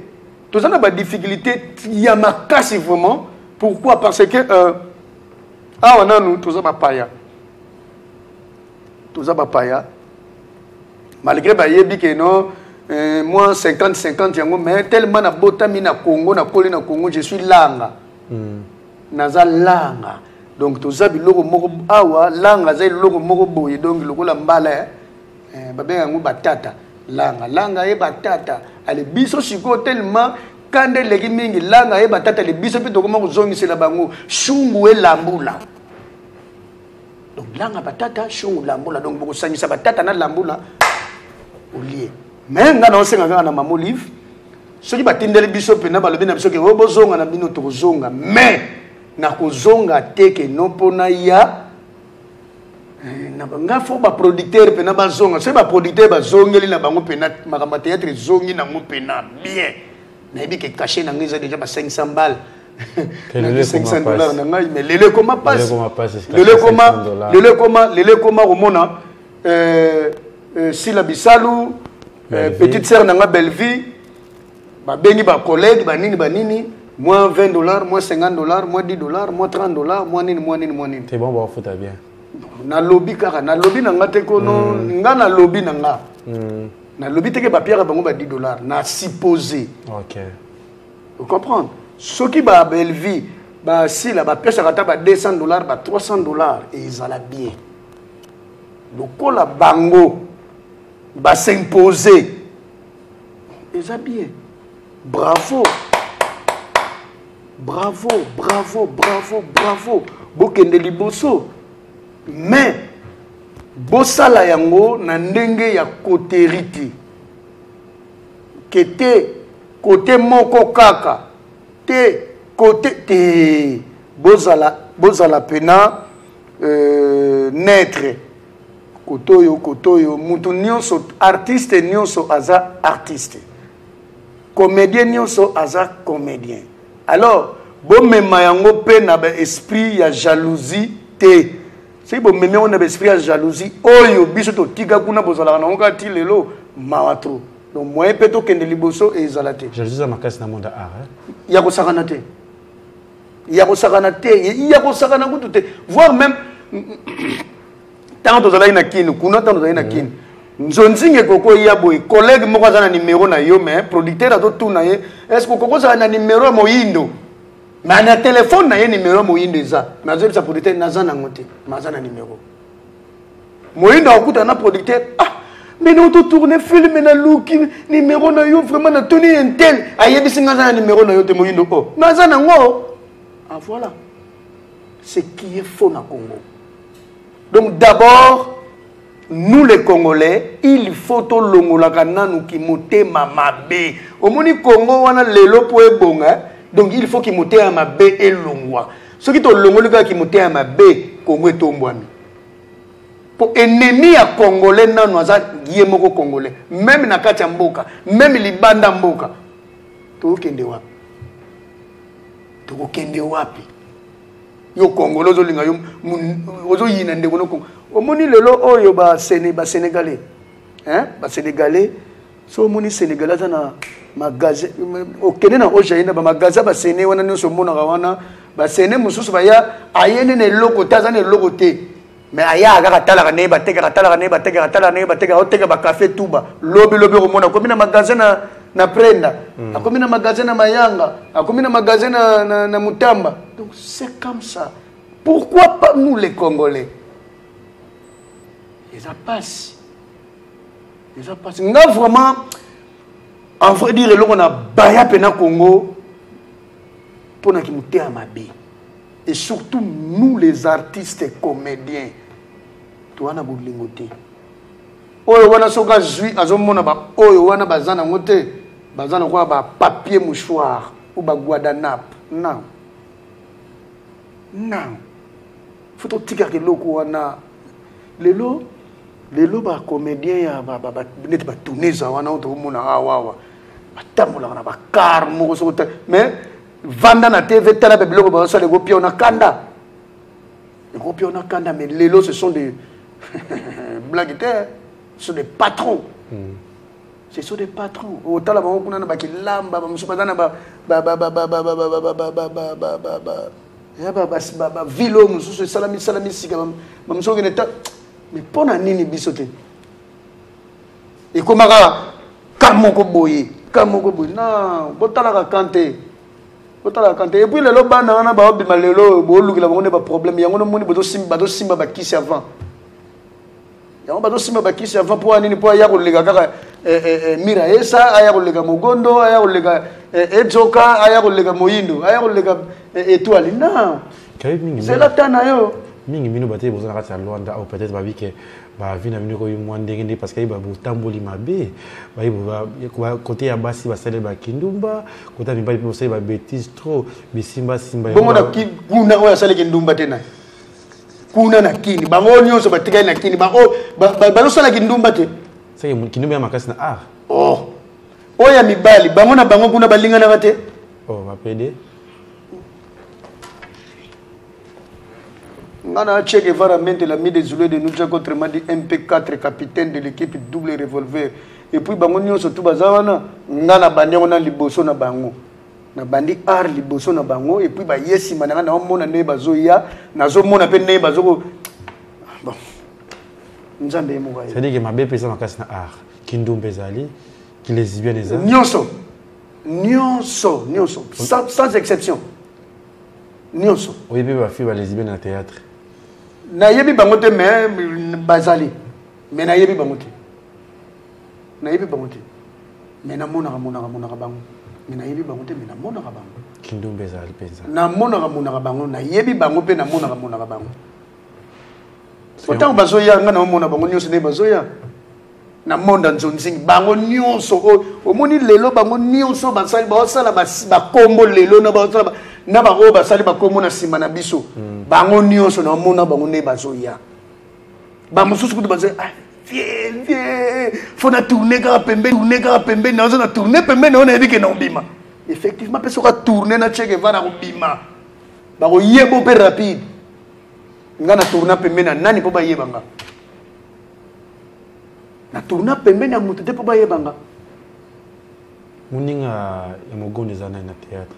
Tozala na ba difficulté ya makasi vraiment. Pourquoi? Parce que euh, awa nanu toza bapaya, toza bapaya, malgré bayebi ke non, moi 50 50 yango, mais tellement nabotami na Congo, nakoli na Congo, je suis langa. Naza langa, donc toza biloko moko awa. Langa aza eloko moko boye, donc lokola mbala, eh? Eh, babenga yango batata langa, langa ye batata. Ale biso sikoyo, tellement kanda eleki mingi, langa ye batata, ale biso mpe tokoma kozongisela bango shungu elambula. Donc langa batata, shungu lambula, donc bokosangisa batata na lambula olie. Mais nga naosenga kaka na Mama Olive, soki batindeli biso mpena, balobi na biso ke oyo bozonga na bino, tokozonga. Mais nakozonga te ke no mpona ya nga fo baproducteur mpena bazonga. Soki baproducteur bazongeli na bango mpena, makambo ya théâtre ezongi nango mpena bien. Nayebi ke cachet na ngai eza déjà ba 500 balles, 500 $ na ngai. Mais lelo ekoma pasi, lelo ekoma, lelo ekoma, lelo ekoma komona Sila Bisalu, petite sœur na nga Bellevie, babengi bacollègue banini banini, moins 20 $, moins 50 $, moins 10 $, moins 30 $, moins nini, moins nini, moins nini. C'est bon, bafuta bien. Nalobi kaka, nalobi na nga te kono. Nga nalobi na nga, nalobi teke bapiaka bango ba 10 $, na supposé. Ocomprendre? Soki ba Bellevie, basila, bapesaka ata ba 200 $, ba 300 $, ezala bien. Lokola bango bas'impose, eza bien. Bravo, bravo, bravo, bravo, bravo, bokende liboso. Mais bosala yango na ndenge ya coterie te, ke te kote moko kaka te, kote te. Bozala, bozala pena neutre, kote oyo, kote oyo. Mutu nyonso, artiste nyonso aza artiste, comédien nyonso aza comédien. Alors bomema yango mpe na baesprit ya jalousie te. Soki bomemi yango na baesprit ya jalousie oyo biso totika kuna, bozalaka nango kaka ti lelo, mawa trop. Donc moyen mpe tokende liboso ezala te. Jalousie eza makasi na monde art, hein? Ya kosakana te, ya kosakana te, ya kosakana kutu te. Voire même ntango tozalaki na Kini kuna, ntango tozalaki na Kini, nzonzinga ekoko ya boye, collègue moko aza na numero na yo, mais producteur azotuna ye: est ce que okoko ozala na numero ya Moyindo? Mais na telefone na ye numero ya Moyindo eza, mais azoyebisa producteur: naza nango te. Mais aza na numero Moyindo. Akokutana na producteur: ah, mais non, totourne film, naluki numero na yo, vraiment natuni intel, ayebisi nga aza na numero na yo te. Moyindo: o, mais aza nango. Ah, voilà ce qui est faux na Congo. Donc d'abord, nous les Congolais, il faut tolongolaka nanu kimotema mabe. Omoni Congo wana lelo po ebonga, donc il faut kimotema mabe elongwa. Soki tolongoli kaka kimotema mabe, Congo etombwami. Po ennemi ya Congolais nanu aza ye moko Congolais, même na kati ya mboka, même libanda mboka. Tokokende wapi? Tokokende wapi? Yo Congolais ozolinga yo, ozoyina ndeko no Congo. Omoni lelo oyo Basénégalais, hein? Basénégalais, so omoni Sénégalais aza na magasin, okende na ojaye na bamagasin basene wana nyonso, omonaka wana basene mosusu baya, ayeni na eloko te, aza na eloko te, mais ayaka kaka, talaka ndenge batekaka, talaka ndenge batekaka, talaka ndenge batekaka, oteka bakafe tuba. Lobi lobi okomona akomi na magasin na Prenda, akomi na magasin na Mayanga, akomi na magasin na Mutamba. Donc c'est comme ça. Pourquoi pas nous les Congolais? Eza pasi, eza pasi. Nga vraiment, en vrai dire, eloko na baya mpe na Congo mpo na kimotema mabe, et surtout nous les artistes comédiens, toza na bolingo te. Oyo wana soki azwi, azomona baoyo wana baza nango te, baza lokola bapapier mouchoir ou baguadanape. Non, non, fo totikaka eloko wana. Lelo lelo bacomédien ya neti batuneza wana oyo tokomona awa awa, batambolaka na bacar moko soko te. Mais vanda na TV, tala mpe biloko bazosala, ekopia na kanda, ekopia na kanda. Mais lelo ce sont des blagues te, ce sont des patrons. Ce sont des patrons. Otala bango kuna na bakilamba, bamosusu baza na ba ville oyo mosusu esalami salami sika, bamosusu okende ta. Mais mpo na nini biso te? Ekomaka ka moko boye, ka moko boye. Non, botalaka kan te. Botalaka kan te. Et puis lelo bana wana baobima lelo, bolukela bango nde ba problème. Yango nomoni bazosimba bakisi avant. Yango bazosimba bakisi avant mpo nini? Mpo aya koleka kaka Mira Esa, aya koleka Mogondo, aya koleka Edzoka, aya koleka Moyindo, aya koleka Étoile. Non. Zela ta na yo. Mingi bino bato boza na kati ya Luanda ou peut-être babi ke ba vie na bino koyi mwa ndenge nde parce que ba botamboli mabe, ba ba côté ya basi basali ba kindumba, côté ya mibali pe basali ba bêtises trop, bisimba simba. Bongo na ki kuna oyo asali kindumba te na. Kuna na kini, bango nyonso batikali na kini, bango bazosala kindumba te. C'est que kindumba ya makasi na art. Oh. Oyo ya mibali, bango na bango kuna balinganaka te. Oh, ba PD. Nga na Che Guevara mente la mi de Zulu de Nujak, autrement dit MP4, capitaine de l'équipe double revolver. Et puis bango nyonso tout baza wana, nga na bandi yango na liboso na bango. Na bandi art liboso na bango, et puis ba yesi mananga na omona nde bazoya, nazomona pe nde bazoko. Bon. Nzambe ye moko ayebi. C'est-à-dire que mabe pesa makasi na art. Kindumba ezali, ki lesbienne ezali. Nyonso. Nyonso, nyonso. Sans exception. Nyonso. Oyebi ba fille ba lesbienne na théâtre? Nayebi bango te, mais bazali. Mais nayebi bango te. Nayebi bango te. Mais namonaka, monaka, monaka bango. Mais nayebi bango te, mais namonaka bango. Kindumba ezali mpenza. Namonaka, monaka bango, nayebi bango mpe namonaka, monaka bango. Autant bazoya, nga naomona bango nyonso nde bazoya. Na monde ya nzonzingi, bango nyonso oyo, omoni lelo bango nyonso basali, baosala bakombo lelo, na baosala na ba oyo basali bakombo na nsima na biso. Bango nyonso naomona bango nde bazoya. Ba mosusu kutu bazoya, ah, vie, vie, faut na tourner kaka pembeni, tourner kaka pembeni, nazo na tourner pembeni, nayo nayebi ke na obima. Effectivement, pe soki a tourner na Che Guevara kobima, bakoyeba mpe rapide. Nga na tourner pembeni na nani mpo bayeba nga? Na tourner pembeni ya moto te mpo bayeba nga. Moninga ya Mogondo eza nani na théâtre?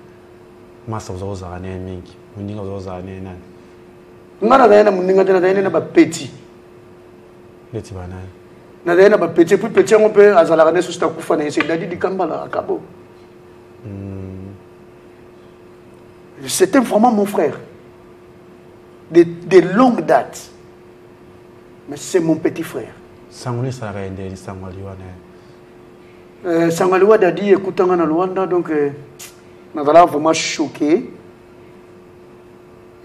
Masa oza kozala naye mingi. Moninga oza kozala naye nani? Nga nazali na moninga te, nazali na ba petit. Neti ba nani? Nazali na ba petit, puis petit yango mpe azalaka nde susu takufa na ye, c'est Dadi Dikambala Akabo. C'était vraiment mon frère. De longue date. Mais c'est mon petit frère. Sango ni salaka ya ndeni, sango aliwa na ye. Sango aliwa Dadi ekutanga na Luanda, donc nazalaka vraiment choqué.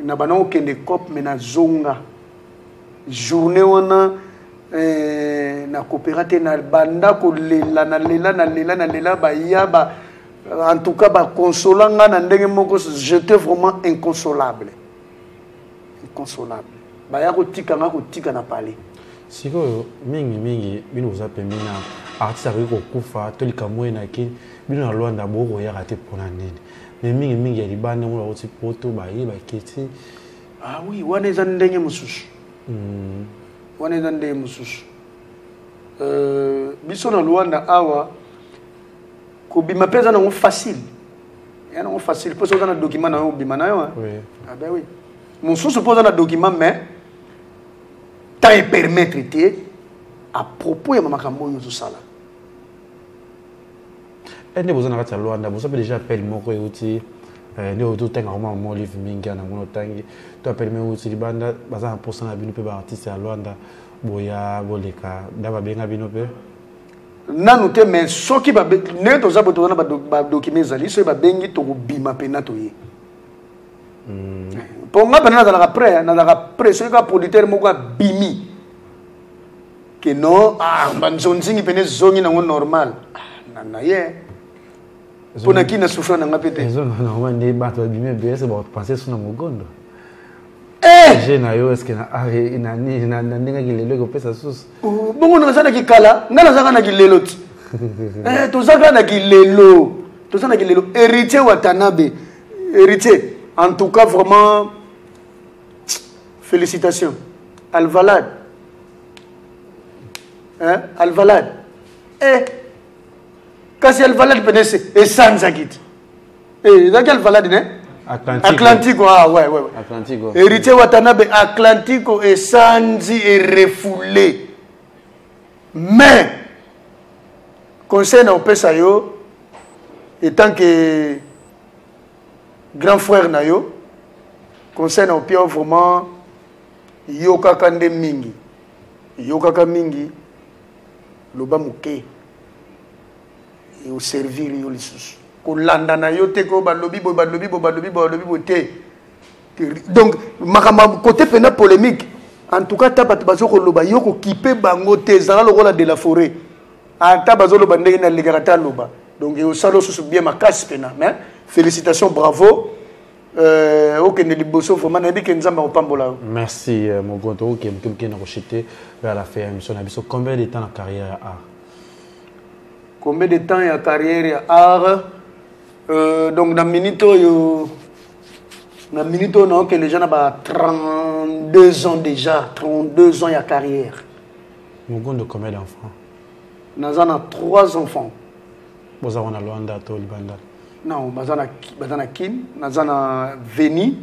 Na bana okende cop, mais na zonga. Journée wana na coopéra te, na banda kolela, na lela, na lela, na lela, ba ya, ba, en tout cas, ba consolant nga na ndenge moko, j'étais vraiment inconsolable. Inconsolable. Ba ya kotika nga kotika na palais. Sikoyo mingi mingi bino boza pembeni na artiste akoki kokufa to likambo oyo na Kin, bino na Luanda bokoyaka te mpona nini? Mais mingi mingi ya libanda ngo bauti poto baye baketi. Ah oui, wana eza ndenge mosusu. Wana eza ndenge mosusu. Biso na Luanda awa kobima mpe eza nango facile. Eza nango facile mpo soki oza na document na yo obima na yo, hein. Ah ben oui. Mosusu mpo oza na document mais temps e permettre te à propos ya makambo oyo ozosala. Nde boza na kati ya Luanda, boza mpe déjà appel moko euti nde oyo totanga koma mama Olive mingi na mona otangi to appel moko euti libanda, baza na posa na bino mpe ba artiste ya Luanda boya boleka nda babenga bino mpe nanu te, mais soki ndenge toza boye, toza na ba document ezali, soki babengi tokobima mpena toye. Mpo nga mpena nazalaka prêt, hein, nazalaka prêt soki kaka producteur moko abimi ke non, ah, banzonzingi pene ezongi nango normal. Ah, na ye. Mpo na kina souffra na nga pe te. Ezongi normal nde bato babimi ebele, se bapense so na mogondo. Eh! Je na yo, est-ce que na are, na ni, na, na ndenge ki lelo ekopesa susu? Oh, bongo naza na kikala, nga nazaka na kilelo ti. Eh, tozaka na kilelo. Toza na kilelo. Héritier Watanabe. Héritier, en tout cas vraiment félicitations. Alvalade. Hein? Alvalade. Eh! Kasi Alvalade pene esanzaki te. Eh, ezalaki Alvalade ne? Atlantico. Ah ouais ouais ouais. Atlantico. Héritier Watanabe Atlantico esanzi erefoulé. Mais conseil na opesa yo etant que grand frère na yo, conseil na opia vraiment yokaka nde mingi. Yokaka mingi loba moke eoservir yo lisusu kolanda na yo te ko balobi boye balobi boye balobi boye balobi boye te. Donc makambo côté pena polémique, en tout cas ta bato bazo koloba yo kokipe bango te, ezala lokola de la forêt, ata bazoloba ndenge nalekaka ta loba. Donc eosala osusu bien makasi pena. Mais félicitations, bravo. Okende liboso vraiment, nayebi ke Nzambe akopambola yo. Merci Mogondo. Ok, moke moke na kochite vers la fin ya émission na biso. Combien de temps na carrière ya art? Combien de temps ya carrière ya art? Donc na minute oyo, na minute oyo naokende déjà na ba 32 ans déjà, 32 ans ya carrière. Mogondo, combien d'enfants? Naza na 3 enfants. Boza wana Luanda to libanda? Non, baza na Kin, naza na Veni,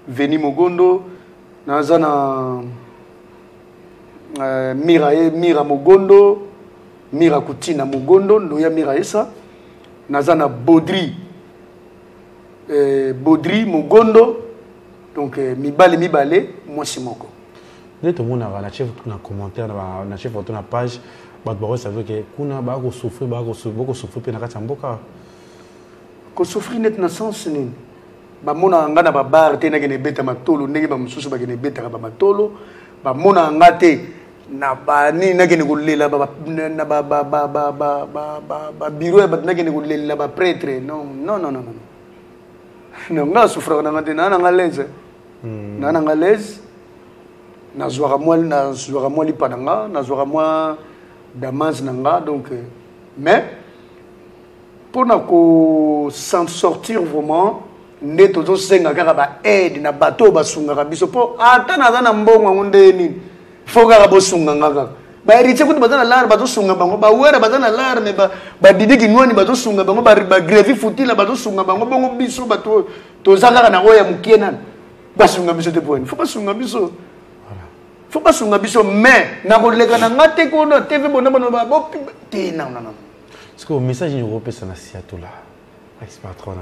Veni Mogondo, naza na Mira, Mira Mogondo, Mira Kutina Mogondo, Ndoya Mira Esa, naza na Baudry, Baudry Mogondo, donc mibale mibale, mwasi moko. Nde tomonaka na chef na commentaire na chef photo na page, bato bakosavre ke kuna bakosouffrir, bakosouffrir mpe na kati ya mboka. Kosouffrir neti na sens nini? Bamonaka nga na babar te, nakende ebeta matolo ndenge bamosusu bakende ebetaka bamatolo. Bamonaka nga te na banini, nakende kolela na babiro ya bato, nakende kolelela baprêtre. Non, non, non, non, non. Non, nga asouffraka na nga te, naa na nga l'aise. Naa na nga l'aise. Nazwaka mwa lipa na nga, nazwaka mwa damas na nga, donc mais mpona ko s'en sortir vraiment nde tozosenga kaka ba aide na bato oyo basungaka biso, mpo ata naza na mbongo yango nde nini, fo kaka bosunga nga kaka. Ba héritier kutu baza na lare, bazosunga bango, ba wera baza na lare, mais ba Didi Kinwani bazosunga bango, ba Grevi Futila bazosunga bango, bongo biso bato oyo toza kaka na oyo ya mokie nani basunga biso te? Poani fo basunga biso, fo basunga biso, mais nakoleka na nga te kuna TV bona bona ba bo te, non, non, non. Parce que message ni kopesa na Siatula, ex patron na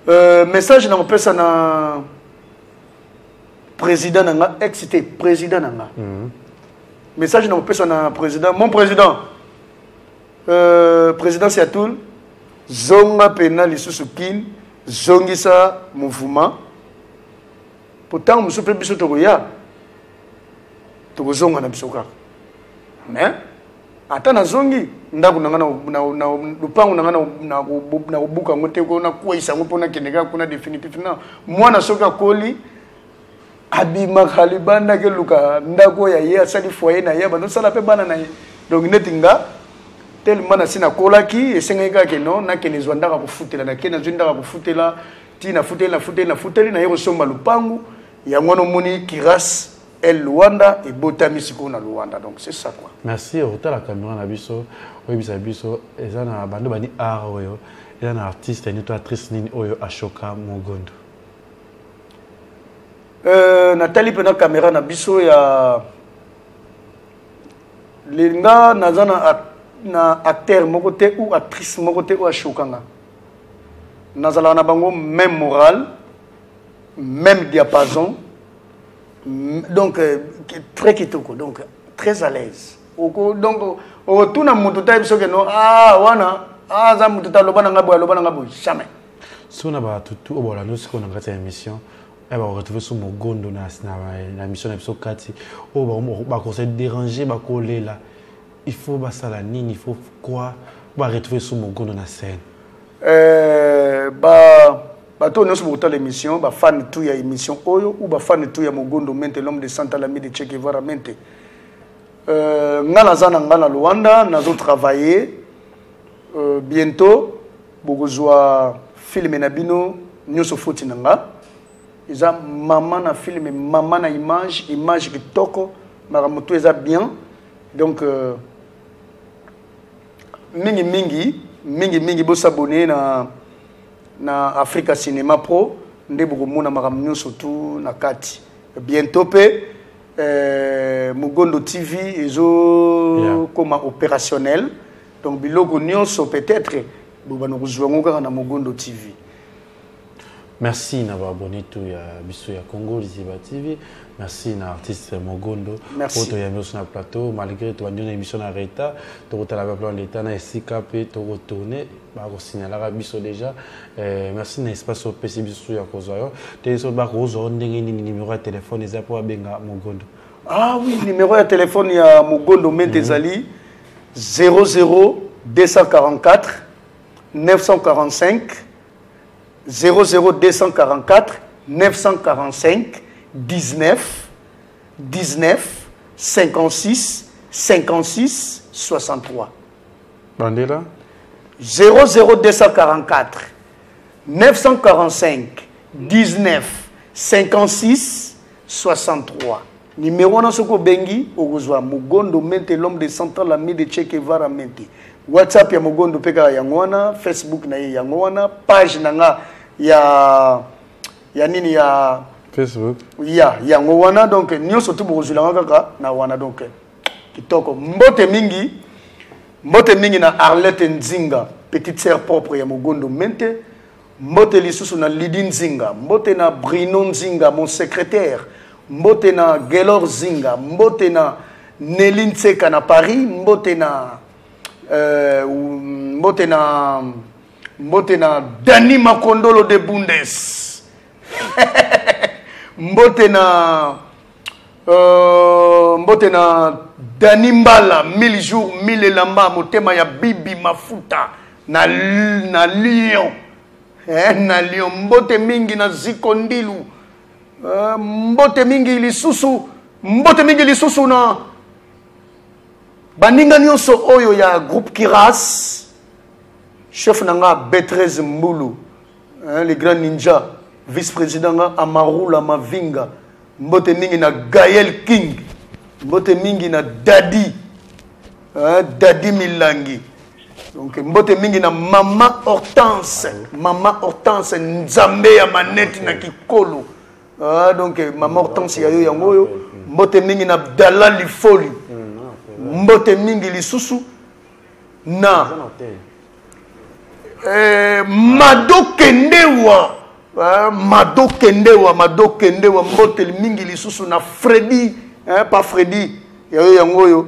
yo. Message na kopesa na président na nga, ex te, président na nga. Message na kopesa na président, mon président, président Siatul, zonga pena lisusu kin, zongisa mouvement. Pourtant mosusu mpe biso tokoya, tokozonga na biso kaka. Mais ata nazongi ndako na nga na lupango na nga na kobuka yango te, ko nakweyisa yango mpo nakende kaka kuna définitif. Non, mwana soki akoli abimaka libanda, akeluka ndako ya ye, asali foyer na ye, bandosala mpe bana na ye. Donc neti nga tellement nasi nakolaki, esengaki kaka ke non, nakende zwa ndako ya kofutela, nake nazwi ndako ya kofutela, ti nafuteli, nafuteli, nafuteli, naye kosomba lupangu yango wana. Omoni Kiras El Luanda ebotami sikoyo na Luanda, donc c'est ça quoi. Merci. Otala caméra na biso, oyebisa biso eza na bando bani art oyo, eza na artiste nini to actrice nini oyo ashoka Mogondo? Natali mpe na caméra na biso ya linga, naza na acteur moko te ou actrice moko te oyo ashokanga. Nazalaka na bango même moral, même diapason, donc très kitoko, donc très à l'aise. Oko, donc otuna motu ta biso ke no, ah wana, ah aza motu ta aloba na nga boye, aloba na nga boye, jamais. So na bato tu oyo bolanda sikoyo na kati ya émission, bakoretrouve so Mogondo na émission na biso kati oyo, bakose déranger, bakolela, il faut basala nini, il faut quoi baretrouve so Mogondo na scène? Bato nyonso bokotala émission, bafane tu ya émission oyo ou bafane tu ya Mogondo Mente, l'homme de Santa, l'ami de Che Guevara Mente, nga naza na nga na Luanda, nazotravailler. Bientôt bokozwa filme na bino nyonso. Foti na nga eza mama na filme, mama na image, image kitoko, makambo tu eza bien. Donc mingi mingi Mingi mingi bo s'abonner na na Africa Cinema Pro nde bokomona makambo nyonso tu na kati. Bientôt pe euh, Mugondo TV ezo yeah. koma opérationnel. Donc biloko nyonso peut-être bobana kozwa yango kaka na Mugondo TV. Merci na ba abonné tout ya biso ya Congo Liziba TV. Merci na artiste Mogondo. Merci. Oto ya biso na plateau malgré to bandi na émission na retard, to kotala ba plan d'état na esika pe to retourner ba ko signalaka biso déjà. Euh, merci na espace opesi biso ya kozwa yo. Te so ba kozwa ndenge nini numéro ya téléphone eza po abenga Mogondo. Ah oui, numéro ya téléphone ya Mogondo Mente ezali mm -hmm. 00 244 945 00244 945 19 19 56 56 63. Bandela 00244 945 19 56 63. Numéro wana soki obengi okozwa Mogondo Mente l'homme de 100 ans l'ami de Che Guevara Mente. WhatsApp ya Mogondo pe kaka yango wana, Facebook na ye yango wana, page na nga ya ya nini ya Facebook ya yango wana donc nyonso tu bokozwila nga kaka na wana donc kitoko. Mbote mingi, mbote mingi na Arlette Nzinga, petite sœur propre ya Mogondo Mente. Mbote lisusu na Lydie Nzinga, mbote na Bruno Nzinga, mon secrétaire, mbote na Gelor Zinga, mbote na Nelly Nseka na Paris, mbote na euh, mbote na mbote na Dani Makondolo de Bundes. mbote na euh, mbote na Dani Mbala 1000 jours 1000 elamba motema ya Bibi Mafuta na, na Lyon eh, na Lyon mbote mingi na Ziko Ndilu eh, mbote mingi lisusu mbote mingi lisusu na baninga nyonso oyo ya groupe Kiras chef na nga B13 Mbulu hein, le grand ninja vice-président nga Amarula Mavinga mbote mingi na Gaël King mbote mingi na Daddy hein, Daddy Milangi donc mbote mingi na mama Hortense mama Hortense nzambe ya manette na kikolo ah, donc mama Hortense ya yo yango oyo mbote mingi na Abdallah Lifoli mbote mingi lisusu na eh, Mado Kendewa eh, Mado Kendewa Mado Kendewa mbote mingi lisusu na Freddy eh, pas Freddy ya yo yango oyo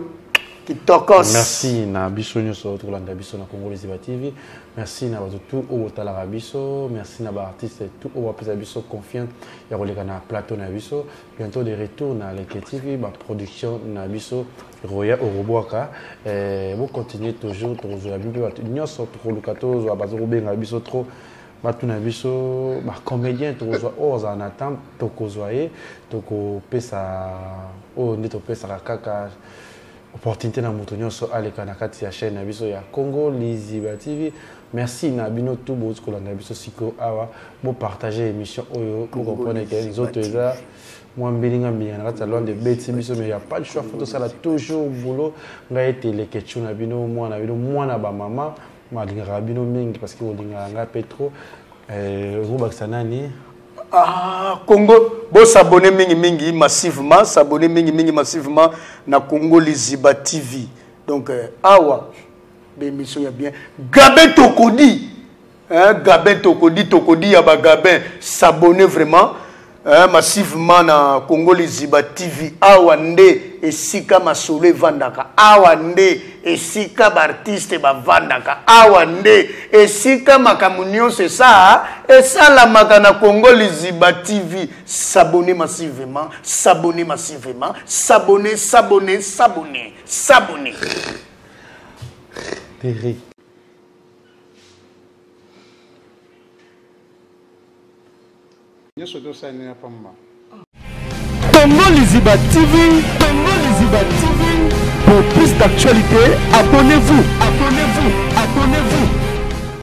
kitokos. Merci na biso nyonso tokolanda biso na Congo Liziba TV. Merci na bato tout oyo botalaka biso. Merci na ba artistes tout oyo bapesa biso confiance ya koleka na plateau na biso. Bientôt de retour na Leke TV, ba production na biso Roya Orobwaka. Eh, bo continuer toujours tokozwa bino mpe bato nyonso tokoluka tozwa bazo kobenga biso trop batuna biso ba comédien tokozwa oyo azala na temps tokozwa ye tokopesa oyo nde topesaka kaka opportunité na moto nyonso aleka na kati ya chaîne na biso ya Congo Liziba TV. Merci na bino tout bozwi kolanda biso sikoyo awa bopartage émission oyo bocomprendre ke nzoto eza mwa mbilinga mbilinga na kati ya Luanda ebeti biso mais ya pas de choix faut tosala toujours boulot. Ngai ete leketchou na bino mwana bino mwana ba mama malingaka bino mingi parce que bolingaka ngai pe trop. Ozobakisa nani? Ah, Congo, bo s'abonner mingi mingi massivement, s'abonner mingi mingi massivement na Congo Liziba TV. Donc euh, awa l'émission ya bien. Gabin Tokodi, hein, Gabin Tokodi, Tokodi ya ba Gabin, s'abonner vraiment hein, massivement na Congo Liziba TV. Awa nde esika masolo evandaka. Awa nde esika ba artiste bavandaka. Awa nde esika makambo nyonso esa esalamaka na Congo Liziba TV. S'abonner massivement, s'abonner massivement, s'abonner, s'abonner, s'abonner, s'abonner. Terrible. Nyonso tosalela pamba. Congo Liziba TV, Congo Liziba TV. Pour plus d'actualités, abonnez-vous, abonnez-vous, abonnez-vous.